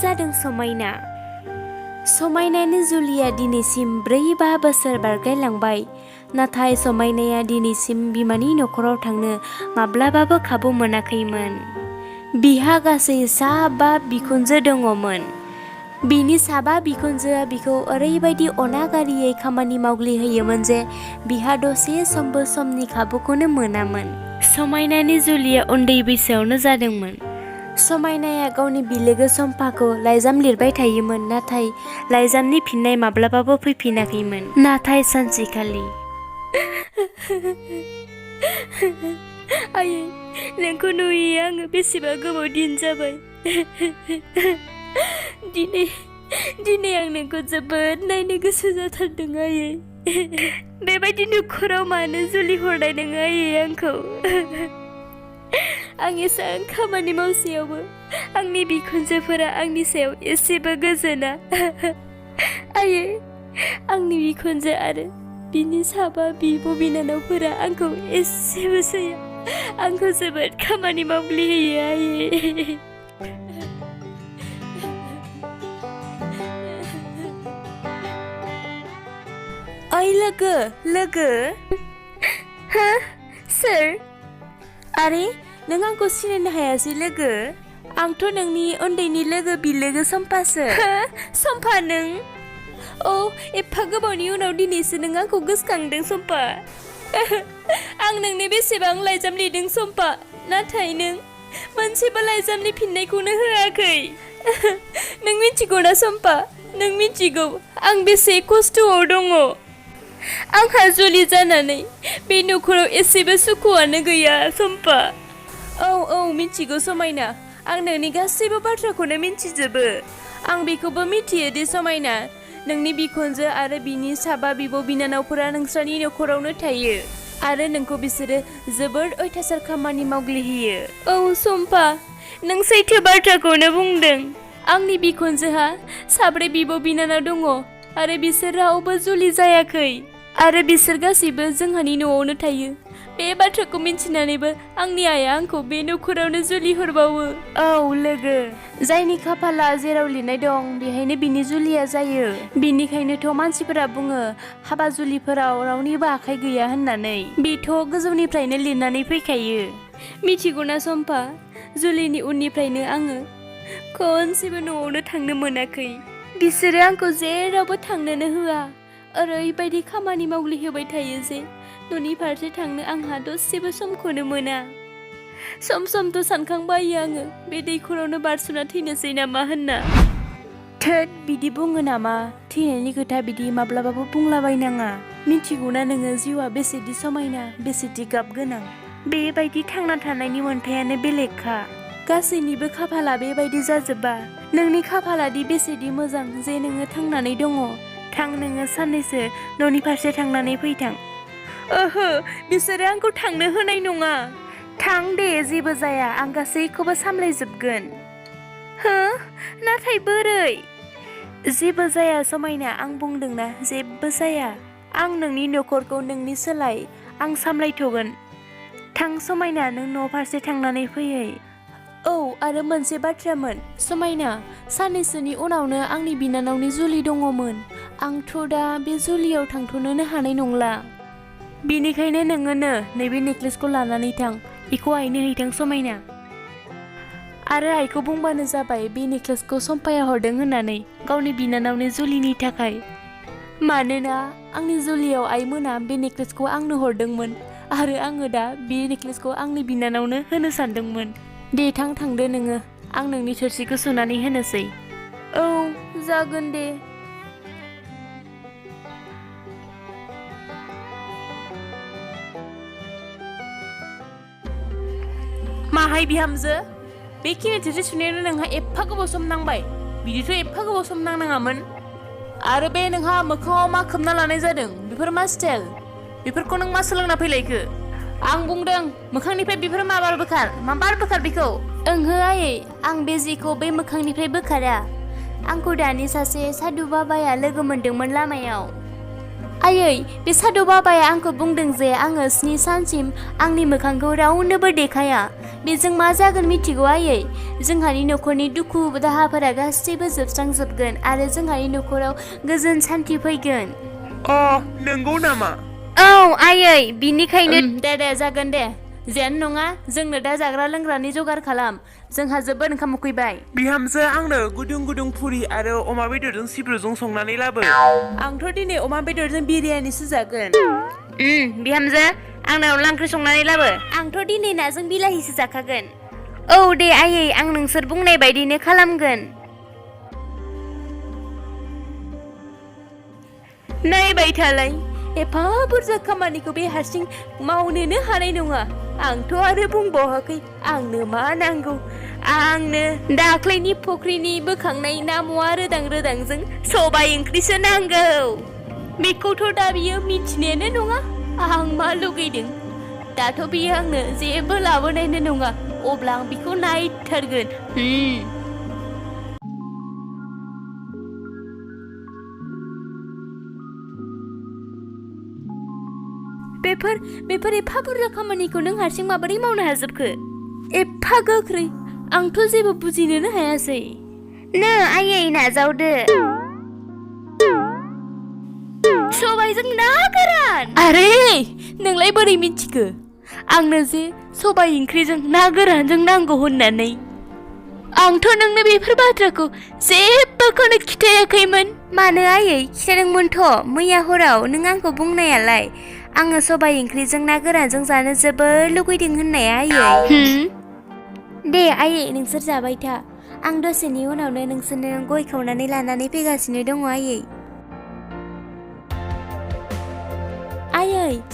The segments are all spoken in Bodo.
जादों समायना। समायनानि जुलिया दिनैसिम 4-5 बोसोर बारगायलांबाय। नाथाय समायनाया दिनैसिम बिमानि न'खराव थांनो माब्लाबाबो खाबु मोनाखैमोन। बिहा गासै 7 बिखुनजो दङमोन। बिनि 7 बिखुनजोआ बिखौ ओरैबायदि अनागारियै खामानि मावग्लिहोयोमोन जे बिहा दसे समबो समनि खाबुखौनो मोनामोन। समायनानि जुलिया उन्दै बैसोआवनो जादोंमोन। समायनाया गावनि बिलोगो सम्पाखौ लाइजाम लिरबाय थायोमोन, नाथाय लाइजामनि फिननाय माब्लाबाबो फैफिनाखैमोन। नाथाय सानसेखालि आयै, नोंखौ नुयि आङो बेसेबा गोबाव दिन जाबाय। दिनै आं नोंखौ जोबोद नायनो गोसो जाथारदों आयै। बेबायदि न'खराव मानो जुलि हरनाय नोङो आयै आंखौ? आं एसां खामानि मावसेयावबो आंनि बिखुनजोफोरा आंनि सायाव एसेबो गोजोना। आयै, आंनि बिखुनजो आरो बिनि 7 बिब' बिनानावफोरा आंखौ एसेबो सैया। आंखौ जोबोद खामानि मावग्लिहोयो आयै। ओइ लोगो हा? सोर? आरे, नों आंखौ सिनायनो हायासै लोगो? आंथ' नोंनि उन्दैनि लोगो बिलोगो सम्पासो। सम्पा नों? औ, एफा गोबावनि उनाव दिनैसो नों आंखौ गोसोखांदों सम्पा। आं नोंनो बेसेबां लाइजाम लिरदों सम्पा, नाथाय नों मोनसेबो लाइजामनि फिननायखौनो होआखै। नों मिथिगौ ना सम्पा? नों मिथिगौ आं बेसे खस्थ'आव दङ? आंहा जुलि जानानै बे न'खराव एसेबो सुखुआनो गैया सम्पा। औ मिथिगौ समायना, आं नोंनि गासैबो बाथ्राखौनो मिथिजोबो। आं बेखौबो मिथियो दि समायना, नोंनि बिखुनजो आरो बिनि 7 बिब' बिनानावफोरा नोंस्रानि न'खरावनो थायो आरो नोंखौ बिसोरो जोबोद अयथासार खामानि मावग्लिहोयो। औ सम्पा, नों सैथो बाथ्राखौनो बुंदों। आंनि बिखुनजोहा 7 बिब' बिनानाव दङ आरो बिसोर रावबो जुलि जायाखै आरो बिसोर गासैबो जोंहानि न'आवनो थायो। बे बाथ्राखौ मिन्थिनानैबो आंनि आइया आंखौ बे न'खरावनो जुलि हरबावो। औ लोगो, जायनि खाफाला जेराव लिरनाय दं बेहायनो बिनि जुलिया जायो। बिनिखायनोथ' मानसिफोरा बुङो हाबा जुलिफोराव रावनिबो आखाइ गैया होननानै। बेथ' गोजौनिफ्रायनो लिरनानै फैखायो। मिथिगौना सम्पा, जुलिनि उननिफ्रायनो आङो खनसेबो न'आवनो थांनो मोनाखै। बिसोरो आंखौ जेरावबो थांनोनो होआ। ओरैबायदि खामानि मावग्लिहोबाय थायो जे न'नि फारसे थांनो आंहा दसेबो समखौनो मोना। सम समथ' सानखांबायो आङो बे दैखरावनो बारस'ना थैनोसै नामा होनना। थोद, बिदि बुङो नामा? थैनायनि खोथा बिदि माब्लाबाबो बुंलाबायनाङा। मिथिगौना नोङो जिउआ बेसेदि समायना, बेसेदि गाब गोनां। बेबायदि थांना थानायनि मोन्थायानो बेलेगखा। गासैनिबो खाफाला बेबायदि जाजोबा। नोंनि खाफालादि बेसेदि मोजां जे नोङो थांनानै दङ। थां, नोङो साननैसो न'नि फारसे थांनानै फैथां। ओहो, बिसोरो आंखौ थांनो होनाय नङा। थां दे, जेबो जाया, आं गासैखौबो सामलायजोबगोन। हो? नाथाय बोरै? जेबो जाया समायना, आं बुंदोंना, जेबो जाया। आं नोंनि न'खरखौ नोंनि सोलाय आं सामलायथ'गोन। थां समायना, नों न' फारसे थांनानै फैहै। औ, आरो मोनसे बाथ्रामोन समायना, साननैसोनि उनावनो आंनि बिनानावनि जुलि दङमोन। आंथ' दा बे जुलियाव थांथ'नोनो हानाय नंला। बेनिखायनो नोङोनो नैबे नेक्लेसखौ लानानै थां, बेखौ आइनो हैथां समायना। आरो आइखौ बुंबानो जाबाय बे नेक्लेसखौ सम्पाया हरदों होननानै गावनि बिनानावनि जुलिनि थाखाय। मानोना आंनि जुलियाव आइमोना बे नेक्लेसखौ आंनो हरदोंमोन आरो आङो दा बे नेक्लेसखौ आंनि बिनानावनो होनो सानदोंमोन। दे थांदो नोङो, आं नोंनि थोरसिखौ सुनानै होनोसै। औ, जागोन दे। माहाय बिहामजो, बेखिनि थोरसि सुनायावनो नोंहा एफा गोबाव सम नांबाय? बिदिथ' एफा गोबाव सम नांनाङामोन। आरो बे नोंहा मोखाङाव मा खोबना लानाय जादों? बेफोर मा स्टाइल? बेफोरखौ नों मा सोलोंना फैलायखो? आं बुंदों मोखांनिफ्राय बेफोर मा बार बोखार बेखौ। ओंहो आयै, आं बे जिखौ बे मोखांनिफ्राय बोखारा। आंखौ दानि सासे सादु बाबाया लोगो मोनदोंमोन लामायाव। आयै, बे सादु बाबाया आंखौ बुंदों जे आङो 7 सानसिम आंनि मोखांखौ रावनोबो देखाया। बेजों मा जागोन मिथिगौ आयै जोंहानि न'खरनि दुखु दाहाफोरा गासैबो जोबस्रांजोबगोन आरो जोंहानि न'खराव गोजोन सान्थि फैगोन नंगौ नामा औ आयै बिनिखायनो दे जागोन दे जेन नङा जोंनो दा जाग्रा लोंग्रानि जगार खालाम जोंहा जोबोद ओंखाम उखैबाय बिहामजो आंनो गुदुं गुदुं फुरि आरो अमा बेदरजों सिब्रुजों संनानै लाबो आंथ' दिनै अमा बेदरजों बिरियानिसो जागोन बिहामजो आंनो अनला ओंख्रि संनानै लाबो आंथ' दिनै नाजों बिलाहिसो जाखागोन औ दे आयै आं नोंसोर बुंनाय बायदिनो खालामगोन नायबाय थालाय एफा बुरजा खामानिखौ बे हारसिं मावनोनो हानाय नङा आंथ' आरो बुंबावाखै आंनो मा नांगौ आंनो दाख्लैनि फुख्रिनि बोखांनाय ना मुवा रोदां रोदांजों सबाय ओंख्रिसो नांगौ बेखौथ' दा बियो मिथिनायानो नङा आं मा लुगैदों दाथ' बियो आंनो जेबो लाबोनायनो नङा अब्ला आं बेखौ नायथारगोन बेफोर एफा बुरजा खामानिखौ नों हारसिं माबोरै मावनो हाजोबखो एफा गोख्रै आंथ' जेबो बुजिनोनो हायासै नो आयै नाजावदो सबायजों ना गोरान आरे नोंलाय बोरै मिथिखो आंनो जे सबाय ओंख्रिजों ना गोरानजों नांगौ होननानै आंथ' नोंनो बेफोर बाथ्राखौ जेबोखौनो खिथायाखैमोन मानो आयै खिथादोंमोनथ' मैया हराव नों आंखौ बुंनायालाय आङो सबाय ओंख्रिजों ना गोरानजों जानो जोबोर लुगैदों होननाया आयै दे आयै नोंसोर जाबाय था आं दसेनि उनावनो नोंसोरनो गय खावनानै लानानै फैगासिनो दङ आयै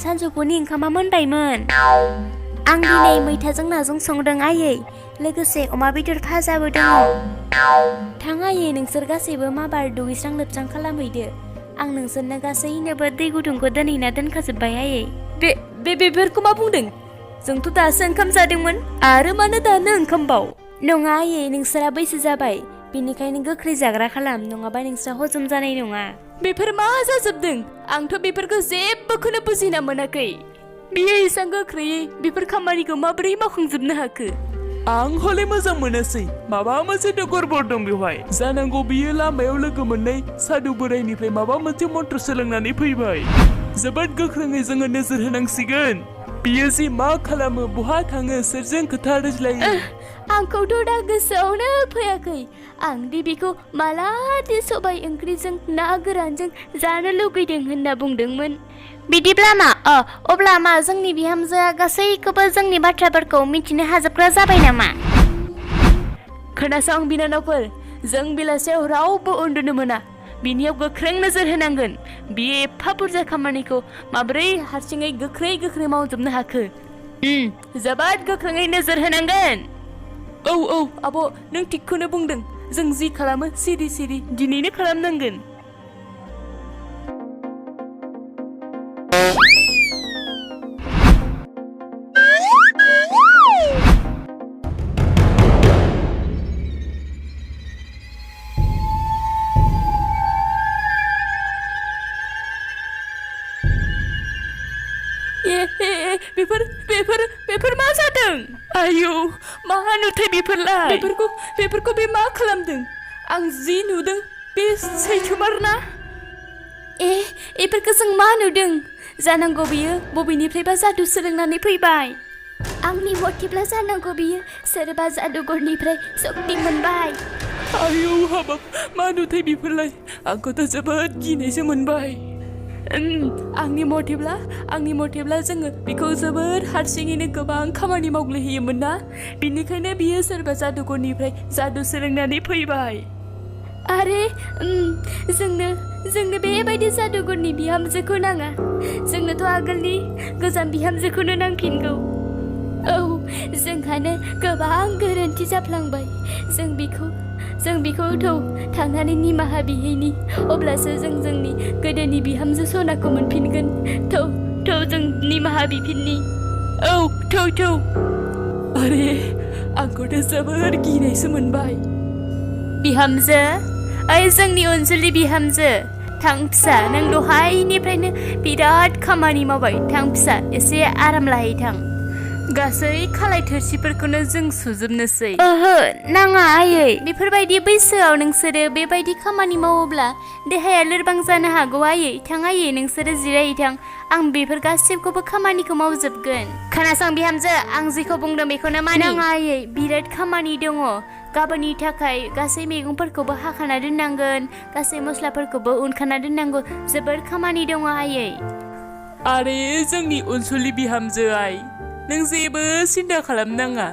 सानजौफुनि ओंखामा मोनबायमोन आं दिनै मैथाजों नाजों संदों आयै लोगोसे अमा बेदर भाजाबो दङ थां आयै नोंसोर गासैबो माबार दुगैस्रां लोबस्रां खालामहैदो आं नोंसोरनो गासैनोबो दै गुदुंखौ दोनहैना दोनखाजोब्बाय आयै बेफोरखौ मा बुंदों जोंथ' दासो ओंखाम जादोंमोन आरो मानो दानो ओंखामबाव नङा आयै नोंसोरा बैसो जाबाय बेनिखायनो गोख्रै जाग्रा खालाम नङाबा नोंस्रा हजम जानाय नङा बेफोर मा जाजोबदों आंथ' बेफोरखौ जेबोखौनो बुजिना मोनाखै बियो एसां गोख्रैयै बेफोर खामानिखौ माबोरै मावखांजोबनो हाखो आं हले मोजां मोनासै माबा मोनसे गड़बड़ दं बेवहाय जानांगौ बियो लामायाव लोगो मोननाय सादु बोराइनिफ्राय माबा मोनसे मन्त्र सोलोंनानै फैबाय जोबोद गोख्रोङै जोङो नोजोर होनांसिगोन बियो जे मा खालामो बहा थाङो सोरजों खोथा रायज्लायो आंखौथ' दा गोसोआवनो फैयाखै आं दि बेखौ मालादि सबाय ओंख्रिजों ना गोरानजों जानो लुगैदों होनना बुंदोंमोन बिदिब्ला मा अब्ला मा जोंनि बिहामजोआ गासैखौबो जोंनि बाथ्राफोरखौ मिथिनो हाजोबग्रा जाबाय नामा खोनासं बिनानावफोर जों बेलासियाव रावबो उन्दुनो मोना बिनियाव गोख्रों नोजोर होनांगोन बियो एफा बुरजा खामानिखौ माबोरै हारसिङै गोख्रै मावजोबनो हाखो जोबोद गोख्रोङै नोजोर होनांगोन औ आब' नों थिगखौनो बुंदों जों जि खालामो सिरि सिरि दिनैनो खालामनांगोन बेफोर मा जादों आयौ मा नुथाय बेफोरखौ बे मा खालामदों आं जि नुदों बे सैथोमारना बेफोरखौ जों मा नुदों जानांगौ बियो बबेनिफ्रायबा जादु सोलोंनानै फैबाय आंनि मथेब्ला जानांगौ बियो सोरबा जादुगरनिफ्राय सक्ति मोनबाय आयौ हाबाब मा नुथाय बेफोरलाय आंखौथ' जोबोद गिनायसो मोनबाय आंनि मथेब्ला जोङो बेखौ जोबोद हारसिङैनो गोबां खामानि मावग्लिहोयोमोन ना बिनिखायनो बियो सोरबा जादुगरनिफ्राय जादु सोलोंनानै फैबाय आरे जोंनो बेबायदि जादुगरनि बिहामजोखौ नाङा जोंनोथ' आगोलनि गोजाम बिहामजोखौनो नांफिनगौ औ जोंहानो गोबां गोरोन्थि जाफ्लांबाय जों बेखौ थांनानै निमाहा बिहैनि अब्लासो जों जोंनि गोदोनि बिहामजो सनाखौ मोनफिनगोन जों निमाहा बिफिननि औ आरे आंखौथ' जोबोर गिनायसो मोनबाय बिहामजो ओइ जोंनि अनसुलि बिहामजो थां फिसा नों दहायनिफ्रायनो बिराद खामानि मावबाय थां फिसा एसे आराम लाहै थां गासै खालाय थोरसिफोरखौनो जों सुजोबनोसै। ओहो नाङा आयै। बेफोरबायदि बैसोआव नोंसोरो बेबायदि खामानि मावोब्ला देहाया लोरबां जानो हागौ आयै। थां आयै नोंसोरो जिरायहैथां, आं बेफोर गासिबखौबो खामानिखौ मावजोबगोन। खोनासं बिहामजो, आं जेखौ बुंदों बेखौनो मानि। नाङा आयै, बिराद खामानि दङ। गाबोननि थाखाय गासै मैगंफोरखौबो हाखाना दोननांगोन, गासै मस्लाफोरखौबो उनखाना दोननांगौ, जोबोर खामानि दङ आयै। आरे जोंनि अनसुलि बिहामजो आइ, नों जेबो सिन्था खालामनाङा।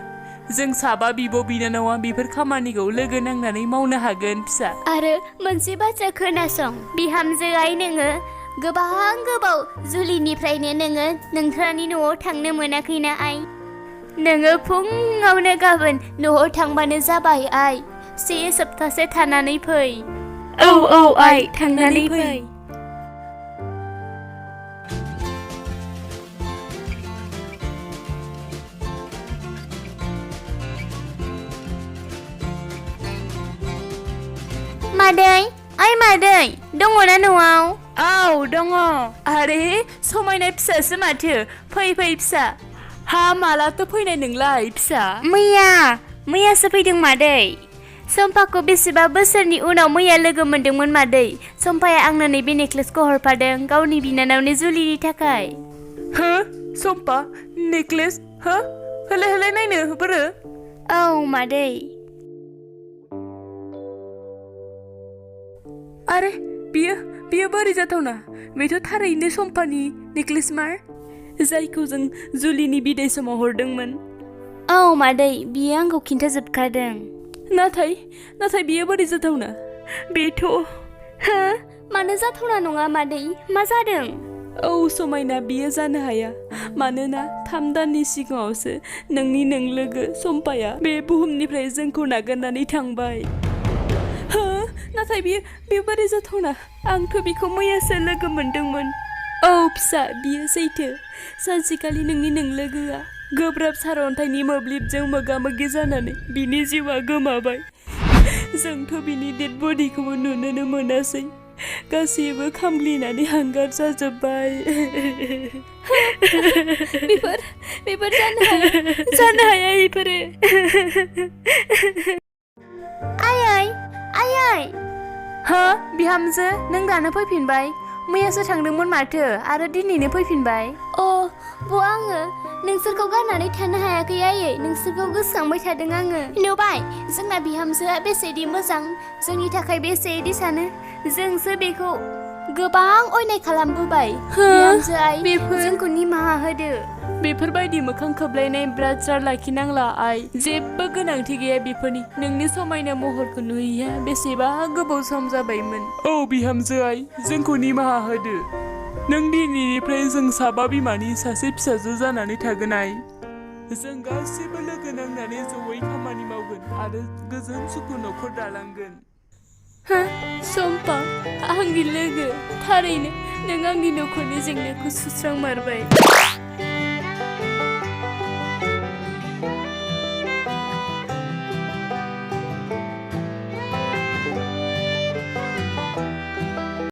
जों साबा बिब' बिनानावा बेफोर खामानिखौ लोगो नांनानै मावनो हागोन फिसा। आरो मोनसे बाथ्रा खोनासं बिहामजो आइ, नोङो गोबां गोबाव जुलिनिफ्रायनो नोङो नोंथांनि न'आव थांनो मोनाखैना आइ? नोङो फुङावनो गाबोन न'आव थांबानो जाबाय आइ। 1 सप्तासे थानानै फै। औ औ आइ, थांनानै फै। मादै, ओइ मादै, दङना न'आव? औ दङ। आरे समायना फिसासो माथो, फै फै फिसा। हा मालाथो फैनाय नोंलाय फिसा? मैयासो फैदों मादै। सम्पाखौ बेसेबा बोसोरनि उनाव मैया लोगो मोनदोंमोन मादै। सम्पाया आंनो नैबे नेक्लेसखौ हरफादों गावनि बिनानावनि जुलिनि थाखाय। हो सम्पा नेक्लेस? हो होलाय होलाय नायनो बोरो? औ मादै। आरे बियो बोरै जाथावना? बेथ' थारैनो सम्पानि नेक्लेस मार, जायखौ जों जुलिनि बिदाय समाव हरदोंमोन। औ मादै, बियो आंखौ खिन्थाजोबखादों। नाथाय बियो बोरै जाथावना? बेथ' हो? मानो जाथावना नङा मादै? मा जादों? औ समायना, बियो जानो हाया। मानोना 3 दाननि सिगाङावसो नोंनि लोगो सम्पाया बे बुहुमनिफ्राय जोंखौ नागारनानै थांबाय। हो? नाथाय बियो बोरै जाथावना? आंथ' बिखौ मैयासो लोगो मोनदोंमोन। औ फिसा, बियो सैथो। सानसेखालि नोंनि लोगोआ गोब्राब सारअन्थाइनि मोब्लिबजों मोगा मोगि जानानै बिनि जिउआ गोमाबाय। जोंथ' बिनि डेड बडिखौबो नुनोनो मोनासै। गासैबो खामग्लिनानै हांगार जाजोब्बाय। बेफोर जानो हाया बेफोरो। आयै। हो बिहामजो, नों दानो फैफिनबाय? मैयासो थांदोंमोन माथो आरो दिनैनो फैफिनबाय? आङो नोंसोरखौ गारनानै थानो हायाखै आयै। नोंसोरखौ गोसोखांबाय थादों आङो। नुबाय जोंना बिहामजोआ बेसेदि मोजां, जोंनि थाखाय बेसेदि सानो। जोंसो बेखौ गोबां अयनाय खालामबोबाय। बिहामजो आइ, जोंखौ निमाहा होदो। बेफोरबायदि मोखां खोबलायनाय ब्राजार लाखिनांला आइ, जेबो गोनांथि गैया बेफोरनि। नोंनि समायना महरखौ नुयैया बेसेबा गोबाव सम जाबायमोन। औ बिहामजो आइ, जोंखौ निमाहा होदो। नों दिनैनिफ्राय जों साबा बिमानि सासे फिसाजो जानानै थागोन आइ। जों गासिबो लोगो नांनानै जयै खामानि मावगोन आरो गोजोन सुखु न'खर दालांगोन। हो? सम्पा, आंनि लोगो, थारैनो नों आंनि न'खरनि जेंनाखौ सुस्रांमारबाय।